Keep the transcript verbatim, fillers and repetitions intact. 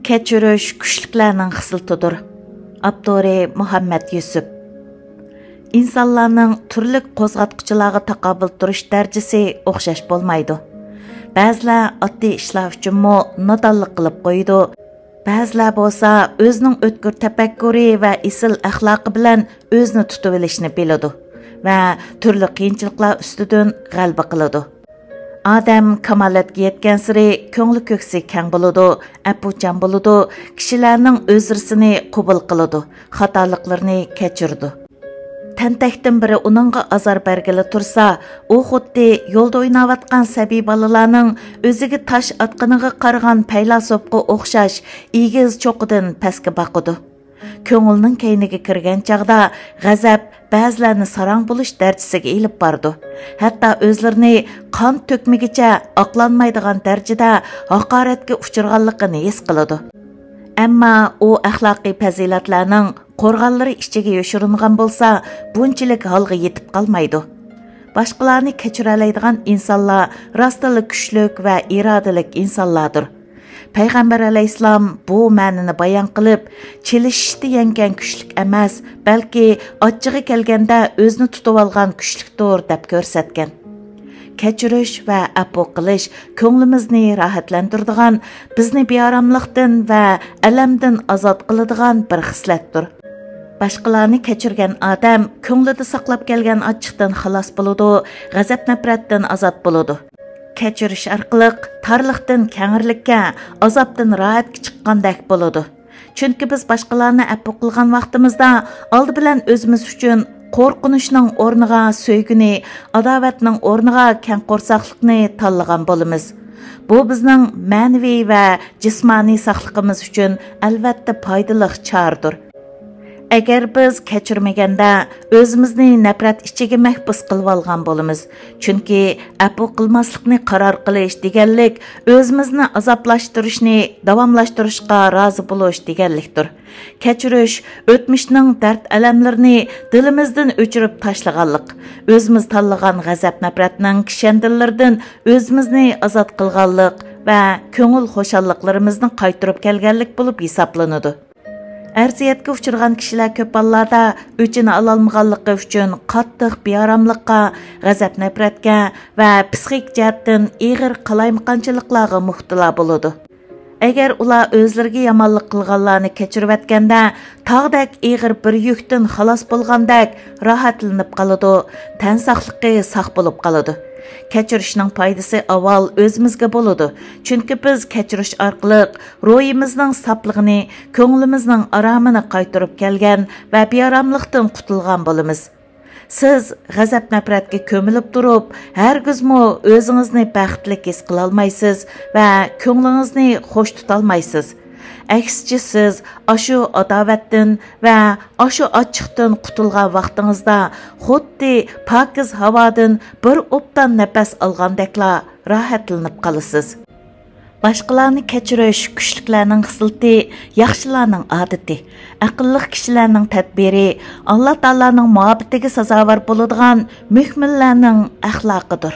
كەچۈرۈش كۈچلۈكلەرنىڭ خىسلىتىدۇر. ئاپتورى مۇھەممەد يۈسۈپ. ئىنسانلارنىڭ تۈرلۈك قوزغاتقۇچىلارغا تاقابىل تۇرۇش دەرىجىسى ئوخشاش بولمايدۇ. بەزىلەر ئاددىي ئىشلار ئۈچۈنمۇ نادانلىق قىلىپ قويىدۇ. بەزىلەر بولسا ئۆزىنىڭ ئۆتكۈر تەپەككۇرى ۋە ئېسىل ئەخلاقى بىلەن ئۆزىنى تۇتۇۋېلىشنى بىلىدۇ ۋە تۈرلۈك قىيىنچىلىقلار ئۈستىدىن غەلىبە قىلىدۇ. ئادەم كامالەتكە يەتكەنسېرى كۆڭلى كۆكسى كەڭ بولىدۇ، ئەپۇچان بولىدۇ، كىشىلەرنىڭ ئۆزرىسىنى قوبۇل قىلىدۇ، خاتالىقلىرىنى كەچۈرىدۇ. تەنتەكتىن بىرى ئۇنىڭغا ئازار بەرگىلى تۇرسا، ئۇ خۇددى يولدا ئويناۋاتقان سەبىي بالىلارنىڭ ئۆزىگە تاش ئاتقىنىغا قارىغان پەيلاسوپقا ئوخشاش ئېگىز چوققىدىن پەسكە باقىدۇ. كۆڭۈلنىڭ كەينىگە كىرگەن چاغدا غەزەپ بەزىلەرنى ساراڭ بولۇش دەرىجىسىگە ئېلىپ بارىدۇ. ھەتتا ئۆزلىرىنى قان تۆكمىگىچە ئاقلانمايدىغان دەرىجىدە ھاقارەتكە ئۇچرىغانلىقىنى ھېس قىلىدۇ. ئەمما ئۇ ئەخلاقىي پەزىلەتلەرنىڭ قورغانلىرى ئىچىگە يوشۇرۇنغان بولسا، بۇنچىلىك ھالغا يېتىپ قالمايدۇ. باشقىلارنى كەچۈرەلەيدىغان ئىنسانلار راستتىنلا كۈچلۈك ۋە ئىرادىلىك ئىنسانلاردۇر. پەيغەمبەر ئەلەيھىسسالام بۇ مەنىنى بايان قىلىپ، چېلىشىشتا يەڭگەن كۈچلۈك ئەمەس، بەلكى ئاچچىقى كەلگەندە ئۆزىنى تۇتۇۋالغان كۈچلۈكتۇر، دەپ كۆرسەتكەن. كەچۈرۈش ۋە ئەپۇ قىلىش كۆڭلىمىزنى راھەتلەندۈرىدىغان، بىزنى بىئاراملىقتىن ۋە ئەلەمدىن ئازاد قىلىدىغان بىر خىسلەتتۇر. باشقىلارنى كەچۈرگەن ئادەم كۆڭلىدە ساقلاپ كەلگەن ئاچچىقتىن خالاس بولىدۇ، غەزەپ-نەپرەتتىن ئازاد بولىدۇ. كەچۈرۈش ئارقىلىق تارلىقتىن كەڭرىلىككە، ئازابتىن راھەتكە چىققاندەك بولىدۇ. چۈنكى بىز باشقىلارنى ئەپۇ قىلغان ۋاقتىمىزدا، ئالدى بىلەن ئۆزىمىز ئۈچۈن قورقۇنچنىڭ ئورنىغا سۆيگۈنى، ئاداۋەتنىڭ ئورنىغا كەڭ قورساقلىقنى تاللىغان بولىمىز. بۇ بىزنىڭ مەنىۋى ۋە جىسمانىي ساقلىقىمىز ئۈچۈن ئەلۋەتتە پايدىلىق چارىدۇر. ئەگەر بىز كەچۈرمىگەندە، ئۆزىمىزنى نەپرەت ئىچىگە مەھبۇس قىلىۋالغان بولىمىز. چۈنكى ئەپۇ قىلماسلىقنى قارار قىلىش دېگەنلىك، ئۆزىمىزنى ئازابلاشتۇرۇشنى داۋاملاشتۇرۇشقا رازى بولۇش دېگەنلىكتۇر. كەچۈرۈش ئۆتمۈشنىڭ دەرد-ئەلەملىرىنى دىلىمىزدىن ئۆچۈرۈپ تاشلىغانلىق، ئۆزىمىز تاللىغان غەزەپ-نەپرەتنىڭ كىشەندىللىرىدىن ئۆزىمىزنى ئازاد قىلغانلىق ۋە كۆڭۈل خۇشاللىقلىرىمىزنى قايتۇرۇپ كەلگەنلىك بولۇپ ھېسابلىنىدۇ. ئەرزىيەتكە ئۇچرىغان كىشىلەر كۆپ ھاللاردا ئۆچىنى ئالالمىغانلىقى ئۈچۈن قاتتىق بىئاراملىققا، غەزەپ-نەپرەتكە ۋە پسىخىك جەھەتتىن ئېغىر قالايمىقانچىلىقلارغا مۇپتىلا بولىدۇ. ئەگەر ئۇلار ئۆزلىرىگە يامانلىق قىلغانلارنى كەچۈرۈۋەتكەندە، تاغدەك ئېغىر بىر يۈكتىن خالاس بولغاندەك راھەتلىنىپ قالىدۇ، تەن ساقلىقى ساق بولۇپ قالىدۇ. كەچۈرۈشنىڭ پايدىسى ئاۋۋال ئۆزىمىزگە بولىدۇ، چۈنكى بىز كەچۈرۈش ئارقىلىق روھىمىزنىڭ ساپلىقىنى، كۆڭلىمىزنىڭ ئارامىنى قايتۇرۇپ كەلگەن ۋە بىئاراملىقتىن قۇتۇلغان بولىمىز. سىز غەزەپ-نەپرەتكە كۆمۈلۈپ تۇرۇپ، ھەرگىزمۇ ئۆزىڭىزنى بەختلىك ھېس قىلالمايسىز ۋە كۆڭلىڭىزنى خوش تۇتالمايسىز. ئەكسىچە، سىز ئاشۇ ئاداۋەتتىن ۋە ئاشۇ ئاچچىقتىن قۇتۇلغان ۋاقتىڭىزدا خۇددى پاكىز ھاۋادىن بىر ئوبدان نەپەس ئالغاندەكلا راھەتلىنىپ قالىسىز. باشقىلارنى كەچۈرۈش كۈچلۈكلەرنىڭ خىسلىتى، ياخشىلارنىڭ ئادىتى، ئەقىللىق كىشىلەرنىڭ تەدبىرى، ئاللا تائالانىڭ مۇھەببىتىگە سازاۋەر بولىدىغان مۆمىنلەرنىڭ ئەخلاقىدۇر.